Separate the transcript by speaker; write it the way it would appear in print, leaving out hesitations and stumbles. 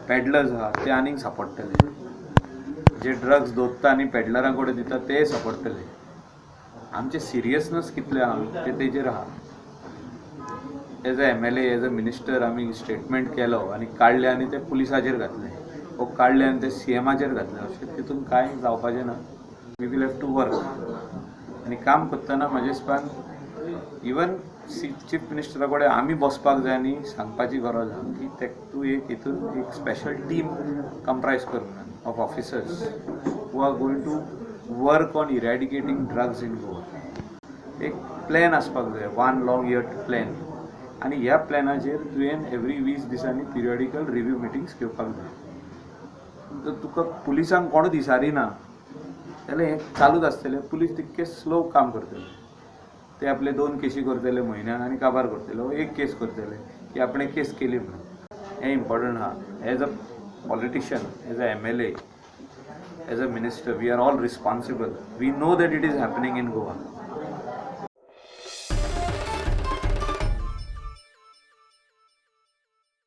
Speaker 1: Peddlers आहा ते आनीक सांपडटले, जे ड्रग्स दोत्ता आनी पॅडलरां कडेन दिता ते सांपडटले. आमचे सिरियसनस कितले आहा ते तेजेर आहा. As a MLA, as a minister आमी स्टेटमेंट केलो आनी काडले आनी ते पुलिसाचेर घातले वो काडले आनी ते सीएमाचेर घातले, अशें तितून कांय जावपाचें ना. We will have to work आनी काम करतना म्हाज्या हिसपान इवन चीफ मिनिस्टरा कडेन आमी बसपाक जाय आनी सांगपाची गरज आहा की ते तूं एक हितून एक स्पेशल टीम कंप्रायज कर म्हणून of officers who are going to work on eradicating drugs in Goa. एक प्लॅन आसपाक जाय, वन लाँग इयर प्लॅन, आनी ह्या प्लॅनाचेर तुवें एवरी 20 दिसांनी पिरियडिकल रिव्यू मिटिंग्स घेवपाक जाय. जर तुका पुलिसांक कोणूच विचारिना जाल्यार हें चालूच आसतलें. पुलीस तितके स्लो काम करतले, ते आपले 2 केसी करतले म्हयन्याक आनी काबार करतले वो एक केस करतले की आपणें केस केली म्हणून. हें इम्पॉर्टंट आहा. As a politician, as a MLA, as a minister, we are all responsible. We know that it is happening in Goa.